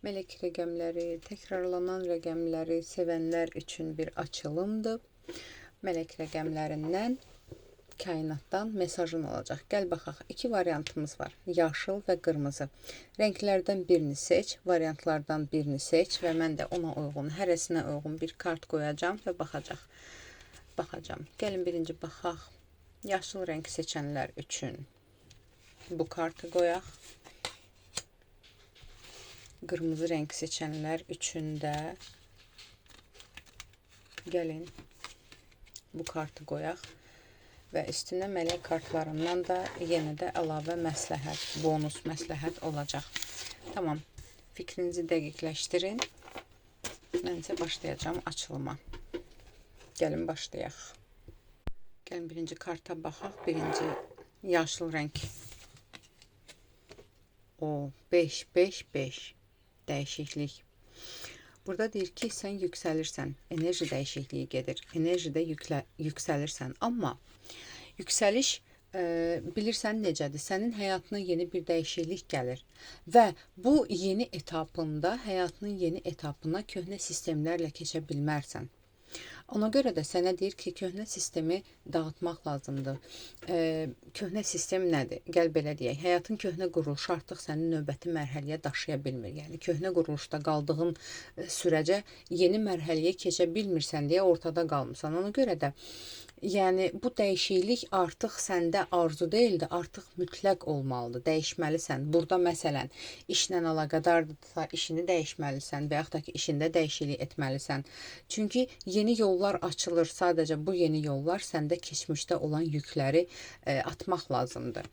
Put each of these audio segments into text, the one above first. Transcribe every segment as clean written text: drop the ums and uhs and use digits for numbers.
Melek rəqəmləri, təkrarlanan rəqəmləri sevənlər üçün bir açılımdır. Melek rəqəmlərindən, kainatdan mesajın olacaq. Gəl baxaq. İki variantımız var. Yaşıl və qırmızı. Rənglərdən birini seç, variantlardan birini seç və mən də ona uyğun, hərəsinə uyğun bir kart qoyacağam və baxacaq. Baxacağam. Gəlin birinci baxaq. Yaşıl rəng seçənlər üçün bu kartı qoyaq. Qırmızı rəng seçənlər üçün də gəlin bu kartı qoyaq və üstünə mələk kartlarından da yenə də əlavə məsləhət, bonus məsləhət olacaq. Tamam. Fikrinizi dəqiqləşdirin. Mən isə başlayacağam açılıma. Gəlin başlayaq. Gəlin birinci karta baxaq. Birinci yaşıl rəng. O 5 5 5 dəyişiklik. Burada deyir ki, sən yüksəlirsən, enerji dəyişikliyi gedir. Enerjidə yüksəlirsən. Amma yüksəliş bilirsən necədir? Sənin həyatına yeni bir dəyişiklik gəlir və bu yeni etapında, həyatının yeni etapına köhnə sistemlərlə keçə bilmərsən. Ona görə də sənə deyir ki, köhnə sistemi dağıtmaq lazımdır. Köhnə sistem nədir? Gəl belə deyək. Həyatın köhnə quruluşu artıq səni növbəti mərhələyə daşıya bilmir. Yəni köhnə quruluşda qaldığın sürəcə yeni mərhələyə keçə bilmirsən deyə ortada qalmısan. Ona görə də yəni bu dəyişiklik artıq səndə arzu deyildi, artıq mütləq olmalıdır. Dəyişməlisən. Burada məsələn, işlə əlaqədardırsa, işini dəyişməlisən və yaxud da ki, işində dəyişiklik etməlisən. Çünki yeni yollar açılır. Sadəcə bu yeni yollar səndə keçmişdə olan yükləri atmaq lazımdır.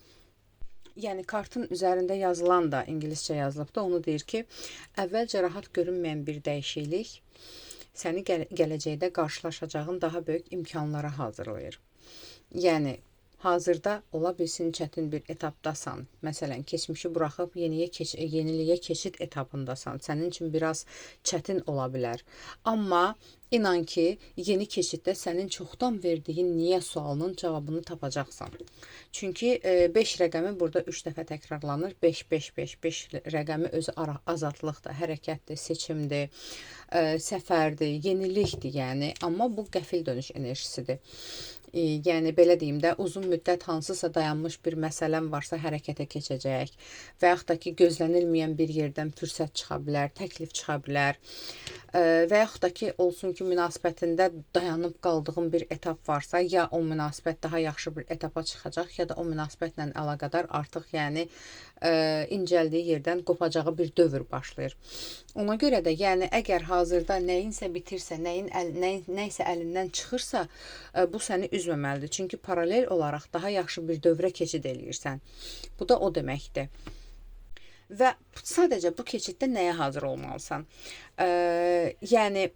Yəni kartın üzərində yazılan da ingiliscə yazılıb da, onu deyir ki, əvvəlcə rahat görünməyən bir dəyişiklik səni gələcəkdə qarşılaşacağın daha böyük imkanlara hazırlayır. Yəni hazırda ola bilsin çətin bir etapdasan. Məsələn, keçmişi buraxıb yeniliyə keçid etapındasan. Sənin üçün biraz çətin ola bilər. Amma inan ki, yeni keçiddə sənin çoxdan verdiyin niyə sualının cavabını tapacaqsan. Çünki 5 rəqəmi burada 3 dəfə təkrarlanır. 5, 5, 5, 5 rəqəmi özü azadlıqdır, hərəkətdir, seçimdir, səfərdir, yenilikdir yəni. Amma bu qəfil dönüş enerjisidir. Yəni belə deyim də, uzun müddət hansısa dayanmış bir məsələn varsa hərəkətə keçəcək və yaxud da ki, gözlənilməyən bir yerdən fürsət çıxa bilər, təklif çıxa bilər və yaxud da ki, olsun ki, münasibətində dayanıb qaldığın bir etap varsa, ya o münasibət daha yaxşı bir etapa çıxacaq, ya da o münasibətlə əlaqədar artıq yəni incəldiyi yerdən qopacağı bir dövr başlayır. Ona görə də yəni əgər hazırda nəyinsə bitirsə, nəyisə əlindən çıxırsa, bu səni üzməməlidir. Çünki paralel olaraq daha yaxşı bir dövrə keçid eləyirsən. Bu da o deməkdir. Və sadəcə bu keçiddə nəyə hazır olmalısan? Yəni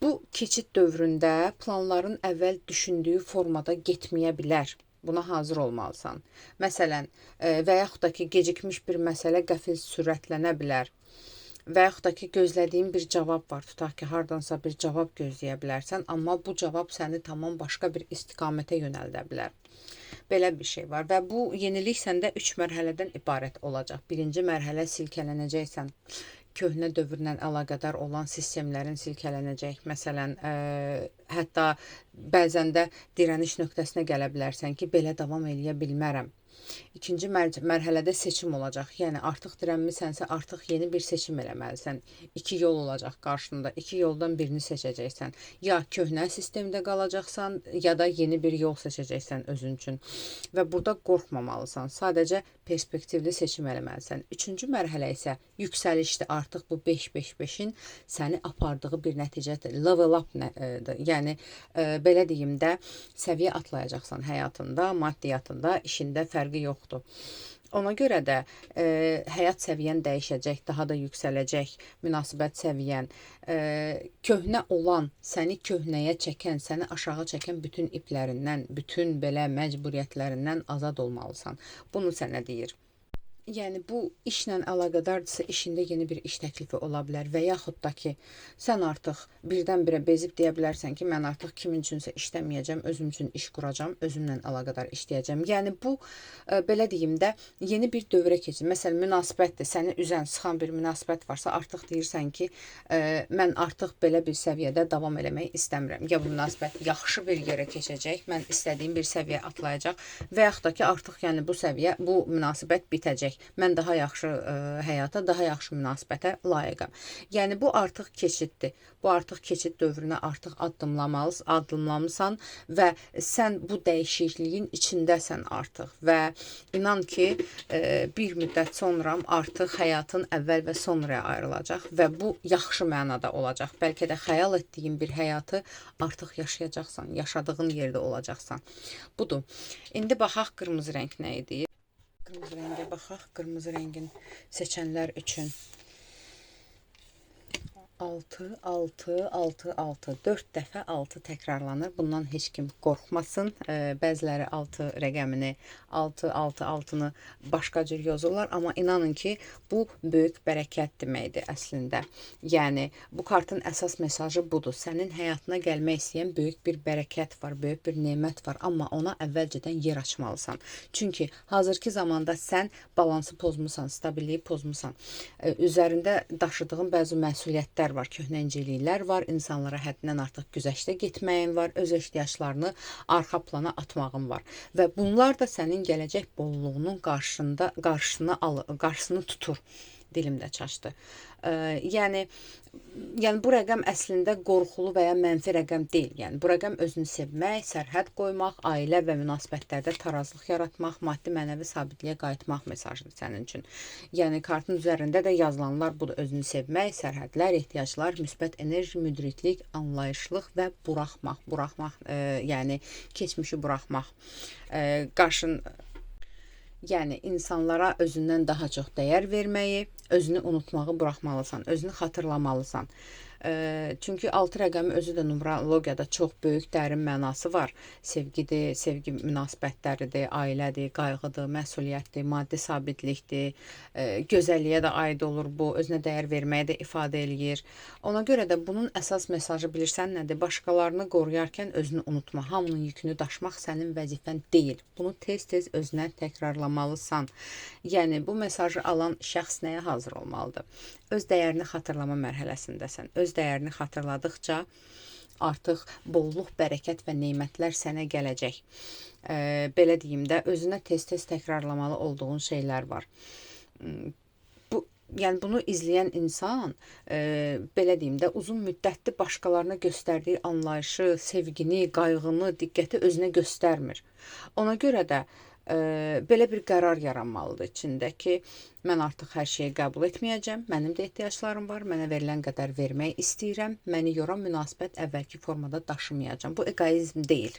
bu keçid dövründə planların əvvəl düşündüyü formada getməyə bilər. Buna hazır olmalısan. Məsələn, və yaxud da ki, gecikmiş bir məsələ qəfil sürətlənə bilər. Və yaxud da ki, gözlədiyin bir cavab var. Tutaq ki, hardansa bir cavab gözləyə bilərsən, amma bu cavab səni tamam başqa bir istiqamətə yönəldə bilər. Belə bir şey var və bu yenilik səndə 3 mərhələdən ibarət olacaq. Birinci mərhələ silkələnəcəksən. Köhnə dövrlə əlaqədar olan sistemlərin silkələnəcək. Məsələn, hətta bəzən də dirəniş nöqtəsinə gələ bilərsən ki, belə davam eləyə bilmərəm. İkinci mərhələdə seçim olacaq. Yəni artıq dirənmisənsə, artıq yeni bir seçim eləməlisən. İki yol olacaq qarşında. İki yoldan birini seçəcəksən. Ya köhnə sistemdə qalacaqsan, ya da yeni bir yol seçəcəksən özün üçün. Və burada qorxmamalısan. Sadəcə perspektivli seçim eləməlisən. Üçüncü mərhələ isə yüksəlişdir. Artıq bu 5-5-5-in səni apardığı bir nəticədir. Level up-dır. Yəni belə deyim də, səviyyə atlayacaqsan həyatında, maddiyyatında, işində fərqi yoxdur. Ona görə də həyat səviyyən dəyişəcək, daha da yüksələcək, münasibət səviyyən, köhnə olan, səni köhnəyə çəkən, səni aşağı çəkən bütün iplərindən, bütün belə məcburiyyətlərindən azad olmalısan. Bunu sənə deyir. Yəni bu işlə əlaqədardırsa, işində yeni bir iş təklifi ola bilər və yaxud da ki, sən artıq birdən-birə bezib deyə bilərsən ki, mən artıq kimin üçünsə işləməyəcəm, özüm üçün iş quracam, özümlə əlaqədar işləyəcəm. Yəni bu belə deyim də, yeni bir dövrə keçir. Məsələn, münasibətdir, səni üzən, sıxan bir münasibət varsa, artıq deyirsən ki, mən artıq belə bir səviyyədə davam eləmək istəmirəm. Ya bu münasibət yaxşı bir yerə keçəcək, mən istədiyim bir səviyyə atlayacaq və yaxud da ki, artıq yəni bu səviyyə, bu münasibət bitəcək. Mən daha yaxşı həyata, daha yaxşı münasibətə layiqəm. Yəni bu artıq keçiddir. Bu artıq keçid dövrünə artıq addımlamısan və sən bu dəyişikliyin içindəsən artıq və inan ki, bir müddət sonra artıq həyatın əvvəl və sonraya ayrılacaq və bu yaxşı mənada olacaq. Bəlkə də xəyal etdiyin bir həyatı artıq yaşayacaqsan, yaşadığın yerdə olacaqsan. Budur. İndi baxaq qırmızı rəng nə idi? Qırmızı rəngə baxaq. Qırmızı rəngin seçənlər üçün 6, 6, 6, 6. 4 dəfə 6 təkrarlanır. Bundan heç kim qorxmasın. Bəziləri 6 rəqəmini, 6, 6, 6-nı başqa cür yazırlar. Amma inanın ki, bu böyük bərəkət deməkdir əslində. Yəni, bu kartın əsas mesajı budur. Sənin həyatına gəlmək istəyən böyük bir bərəkət var, böyük bir nemət var. Amma ona əvvəlcədən yer açmalısan. Çünki hazırki zamanda sən balansı pozmusan, stabilliyi pozmusan. Üzərində daşıdığın bəzi məsuliyyətlər var, köhnənciliklər var, insanlara həddindən artıq güzəştə getməyin var, öz ehtiyaclarını arxa plana atmağın var və bunlar da sənin gələcək bolluğunun qarşısını tutur. Dilim də çaşdı. Yəni bu rəqəm əslində qorxulu və ya mənfi rəqəm deyil. Yəni bu rəqəm özünü sevmək, sərhəd qoymaq, ailə və münasibətlərdə tarazlıq yaratmaq, maddi mənəvi sabitliyə qayıtmaq mesajıdır sənin üçün. Yəni kartın üzərində də yazılanlar budur. Özünü sevmək, sərhədlər, ehtiyaclar, müsbət enerji, müdriklik, anlayışlıq və buraxmaq. Buraxmaq, yəni keçmişi buraxmaq. Yəni insanlara özündən daha çox dəyər verməyi, özünü unutmağı buraxmalısan, özünü xatırlamalısan. Çünki 6 rəqəmi özü də numerologiyada çox böyük dərin mənası var. Sevgidir, sevgi münasibətləridir, ailədir, qayğıdır, məsuliyyətdir, maddi sabitlikdir, gözəlliyə də aid olur bu, özünə dəyər verməyi də ifadə eləyir. Ona görə də bunun əsas mesajı bilirsən nədir? Başqalarını qoruyarkən özünü unutma. Hamının yükünü daşımaq sənin vəzifən deyil. Bunu tez-tez özünə təkrarlamalısan. Yəni bu mesajı alan şəxs nəyə hazır olmalıdır? Öz dəyərini xatırlama mərhələsindəsən. Öz dəyərini xatırladıqca artıq bolluq, bərəkət və nemətlər sənə gələcək. Belə deyim də, özünə tez-tez təkrarlamalı olduğun şeylər var. Yəni bunu izləyən insan, belə deyim də, uzun müddətli başqalarına göstərdiyi anlayışı, sevgini, qayğını, diqqəti özünə göstərmir. Ona görə də belə bir qərar yaranmalıdır içində ki, mən artıq hər şeyi qəbul etməyəcəm, mənim də ehtiyaclarım var, mənə verilən qədər vermək istəyirəm, məni yoran münasibət əvvəlki formada daşımayacam. Bu eqoizm deyil.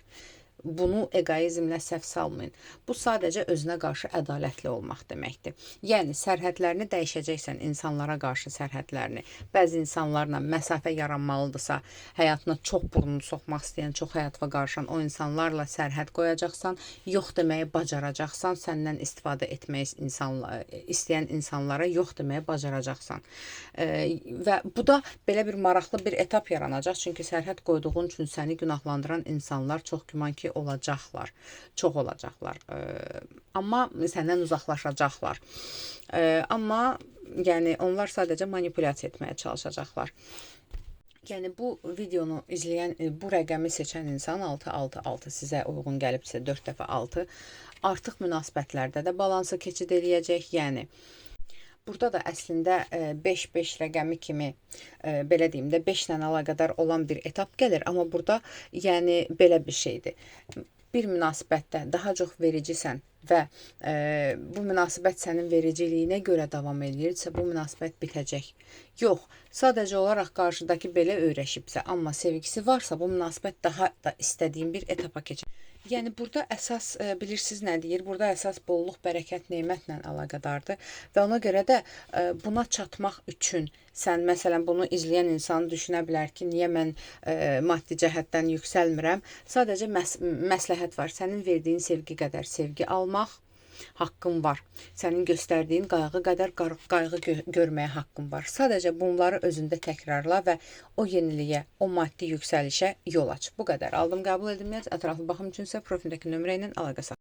Bunu eqoizmlə səhv salmayın. Bu sadəcə özünə qarşı ədalətli olmaq deməkdir. Yəni sərhədlərini dəyişəcəksən, insanlara qarşı sərhədlərini. Bəzi insanlarla məsafə yaranmalıdırsa, həyatına çox burnunu soxmaq istəyən, çox həyata qarışan o insanlarla sərhəd qoyacaqsan, yox deməyi bacaracaqsan, səndən istifadə etmək istəyən insanlara yox deməyi bacaracaqsan. Və bu da belə bir maraqlı bir etap yaranacaq. Çünki sərhəd qoyduğun üçün səni günahlandıran insanlar çox güman ki olacaqlar, çox olacaqlar. Amma səndən uzaqlaşacaqlar. Amma yəni onlar sadəcə manipulyasiya etməyə çalışacaqlar. Yəni bu videonu izləyən, bu rəqəmi seçən insan 6, 6, 6 sizə uyğun gəlibsə 4 dəfə 6 artıq münasibətlərdə də balansı keçid eləyəcək. Yəni burada da əslində 5-5 rəqəmi kimi, belə deyim də, 5 ilə əlaqədar olan bir etap gəlir. Amma burada yəni belə bir şeydir. Bir münasibətdə daha çox vericisən və bu münasibət sənin vericiliyinə görə davam eləyirsə, bu münasibət bitəcək. Yox, sadəcə olaraq qarşıdakı belə öyrəşibsə, amma sevgisi varsa, bu münasibət daha da istədiyin bir etapa keçir. Yəni burada əsas bilirsiniz nə deyir? Burada əsas bolluq, bərəkət, nemətlə əlaqədardır və ona görə də buna çatmaq üçün sən məsələn bunu izləyən insan düşünə bilər ki, niyə mən maddi cəhətdən yüksəlmirəm? Sadəcə məsləhət var. Sənin verdiyin sevgi qədər sevgi almaq, Haqqın var. Sənin göstərdiyin qayğı qədər qayğı gö görməyə haqqın var. Sadəcə bunları özündə təkrarla və o yeniliyə, o maddi yüksəlişə yol aç. Bu qədər. Aldım, qəbul edilməyəcək. Ətraflı baxım üçün isə profildəki nömrə ilə əlaqə saxla.